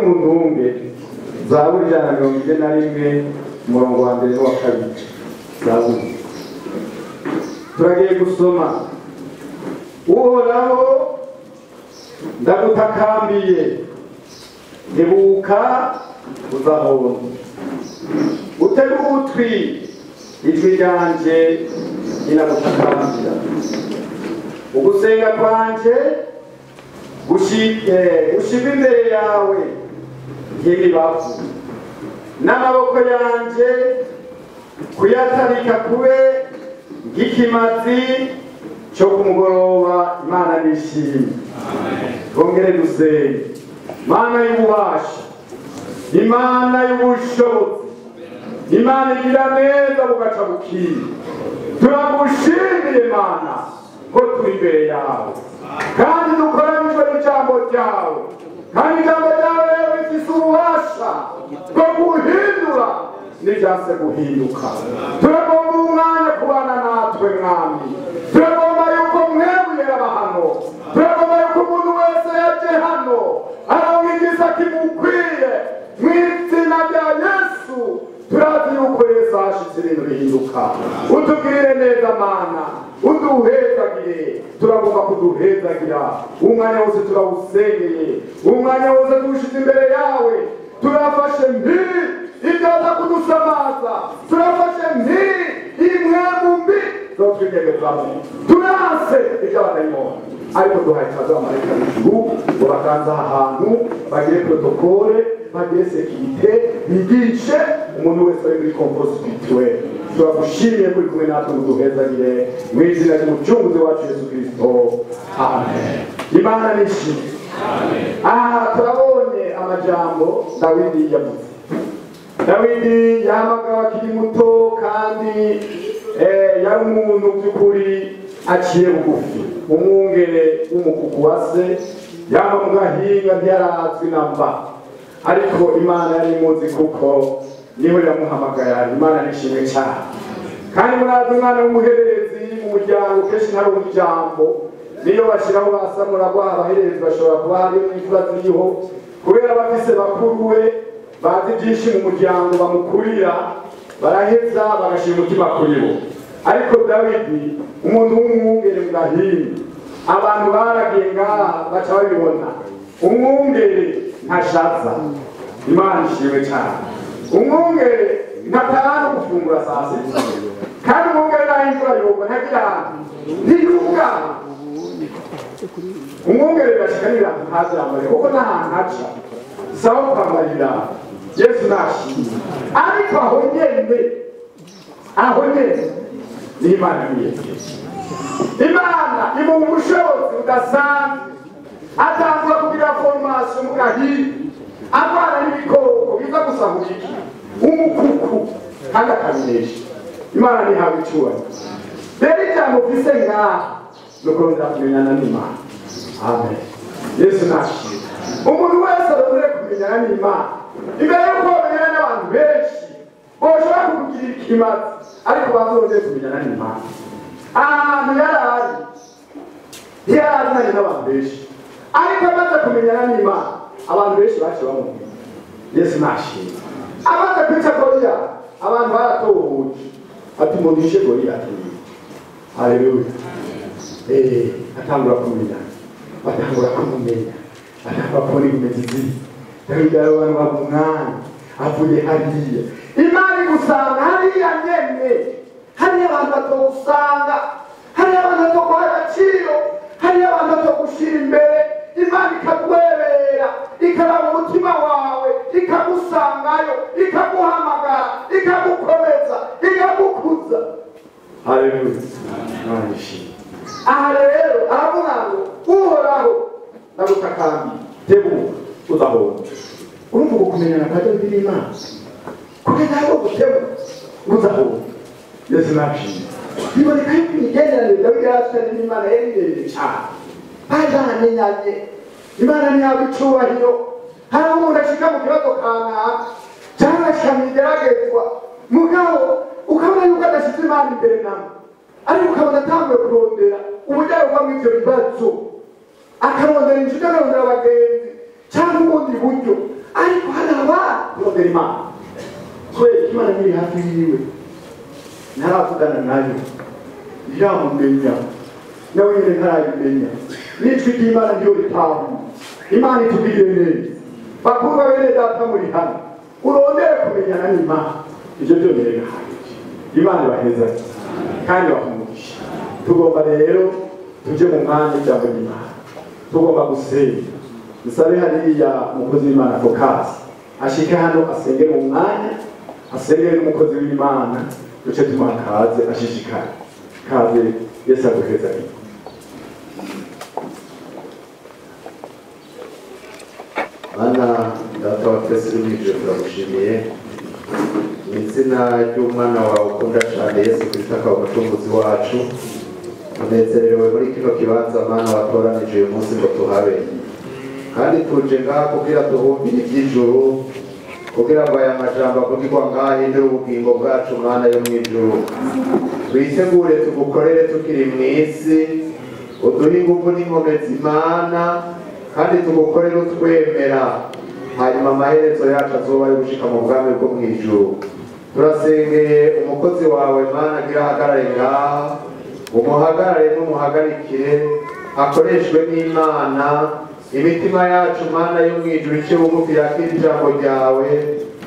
Zaburi mu ntunge, Zaburi 141 umurongo wa mbere n'uwa kabiri. Zaburi turagiye gusoma. Uhoraho ndagutakambiye, ntibuka uzahona, utege ugutwi ijwi ryanje rinagutakambira. Ugusenga kwanje gushirwe imbere yawe nk'imibavu, n'amaboko yanje kuyatarika kube nk'ikimazi cyo ku mugoroba. Imana nishimye. Twongere dusenge. Mana y'ububasha, Imana y'ubushobozi, Imana igira neza bugaca bukira, turagushimiye Mana ko turi imbere yawe kandi dukoranijwe n'ijambo ryawe, kandi ijambo ryawe rero rifise ububasha bwo guhindura n'ivyanse guhinduka. Turagomba umwanya kubana natwe Mwami, turagomba yuko mwebwe aba hano, turagomba yuko umuntu wese yaje hano aronka igisa kimukwiye mw'izina rya Yesu. Turazi yuko Yesu ashitse ibintu bihinduka. Utugirire neza Mana, uduhezagire. Turagomba kuduhezagira umwanya wose, turawusengeye umwanya wose, tuwushize imbere yawe. Turafashe mpiri ibyaza kudusamaza, turafashe mpiri imwemu mbi zotwinyegezamo, turanse iby'abadayimoni, ariko duhaye ikaze abamarayika b'ijuru ngo baganze aha hantu, bagire protokole, bagire sekirite, bigishe umuntu wese ari muri komfort spirituelle. Turagushimiye kuri kumwe natwe ngo uduhezagire mu izina ry'umucunguzi wacu Yesu Kristo, amen. Imana nishimye. Aha turabonye amajambo Dawidi yavuze. Dawidi yahamagawe akiri muto kandi yari umuntu by'ukuri aciye bugufi, umwungere w'umukuku wa se, yaba mu gahinga ntiyarazwi na mba, ariko Imana yari imuzi kuko niho yamuhamagara. Imana nishimwe cyane. Kandi murazi umwana w'umuhererezi mu muryango kenshi ntaronka ijambo, niyo bashyiraho basamura abahererezi bashobora kuba hariyo n'imfura ziriho, kubera bafise bakuru we bazi byinshi mu muryango bamukurira, baraheza bagashyira umutima kuri bo. Ariko Dawidi umuntu w'umwungere mu gahinga, abantu baragiye ngaha baca babibona, umwungere ntashaza. Imana ishimwe cyane. Umwungere ntataha no gufungura saa sita, kandi umwungere naho imvura yogwa ntagira ntiyugama. Umwungere birashika n'ibirato ntavyambare kuko n'ahantu haca sawa kwambara ibirato. Yesu nashimye. Ariko aho nyene, aho nyene ni Imana imwiyegereje. Imana imuha ubushobozi budasanzwe, atangura kugira formation mu gahinga, arwana n'ibikoko biza gusahura iki umukuku, kandi akabinesha. Imana ntihabwa icyubahiro. Rero ijambo mfise ngaha ni ukurondera kumenyana n'Imana. Amen. Yesu nashimye. Umuntu wese arondere kumenyana n'Imana. Imbere y'uko bamenyana n'abantu benshi boshobora kukugirira ikimazi, ariko bazorondere kumenyana n'Imana. Ahantu yarari ntiyarazanye n'abantu benshi, ariko amaze kumenyana n'Imana abantu benshi baciye bamumenya. Yesu nashimye. Amaze kwica Goliyati, abantu baratohuje ati umuntu yishe Goliyati. Haleluya. Atangura kumenyana, batangura kumumenya, batangura kubona inkomezi ziwe. Dawidi arabantu bamumwanya avuye hariya. Imana igusanga hariya nyene, hariya abantu batogusanga, hariya abantu batoguha agaciro, hariya abantu batogushira imbere. Imana ikagwebera, ikaraba umutima wawe, ikagusangayo, ikaguhamagara, ikagukomeza, ikagukuza. Haleluya. Imana ishimwe. Aha rero aravuga ngo Uhoraho ndagutakambiye, tebuka uzahona. Urumva uko kumenyana kwa Dawidi n'Imana, kugeza aho gutebuka uzahona. Yesu nashimwe. Biboneka yuko imigenderanire Dawidi yari afitanye n'Imana yari miremire cyane, bari baramenyanye. Imana ntihabwa icyubahiro. Hari aho umuntu ashika mu kibazo kanaka cyangwa ashika mu igeragezwa, mugabo ukabona yuko adashyize Imana imbere nawe, ariko ukabona atanguye kurondera uburyo yova muri ibyo bibazo, akarondera inshuti, akarondera abagenzi cyangwa ubundi buryo, Ariko haraba kurondera Imana kubera Imana iri hafi yiwe, ntaravugana nayo, ntiramumenya, nawe nyine ntarabimenya. N'ijwi ry'Imana niryo ritahura. Imana itugirire neza. Bakundwa bene data muri hano, urondere kumenyana n'Imana, ivyo byonyine birahagije. Imana ibaheza kandi ibahumugisha. Tugomba rero tuje mu mwanya w'ijambo ry'Imana, tugomba gusenga. Musabe hariya umukozi w'Imana Focus ashike hano asengere mu mwanya, asengere n'umukozi w'Imana, duce tumuha kaze ashishikare. Kaze, Yesu aguheza. Mana data wa twese uri mu ijuru, turagushimiye mu izina ry'umwana wawe ukunda cyane Yesu Kristo, akaba umucunguzi wacu. Tunezerewe muri kino kibanza Mana watoranije uyu munsi ngo tuhabe, kandi tuje ngaha kugira tuhumbire iby'ijuru, kugira ngo aya majambo avugirwa ngaha ahindure ubugingo bwacu. Mana yo mu ijuru, twitegure tugukorere tukiri mu isi, uduhe ingufu n'inkomezi Mana, kandi tugukorere utwemera, hanyuma amaherezo yacu azoba ari gushika mu bwami bwo mu ijuru. Turasengeye umukozi wawe Mana, agira ahagarare ngaha, umuhagarare n'umuhagarikire, akoreshwe n'Imana. Imitima yacu Mana yo mu ijuru ice bugufi yakira ijambo ryawe,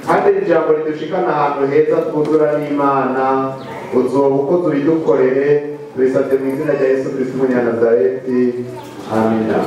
kandi iri jambo ridushikana ahantu heza twuzura n'Imana. Uzoba ukoze ubidukorere, tubisabye mu izina rya Yesu Kristo umunyanazareti, amina.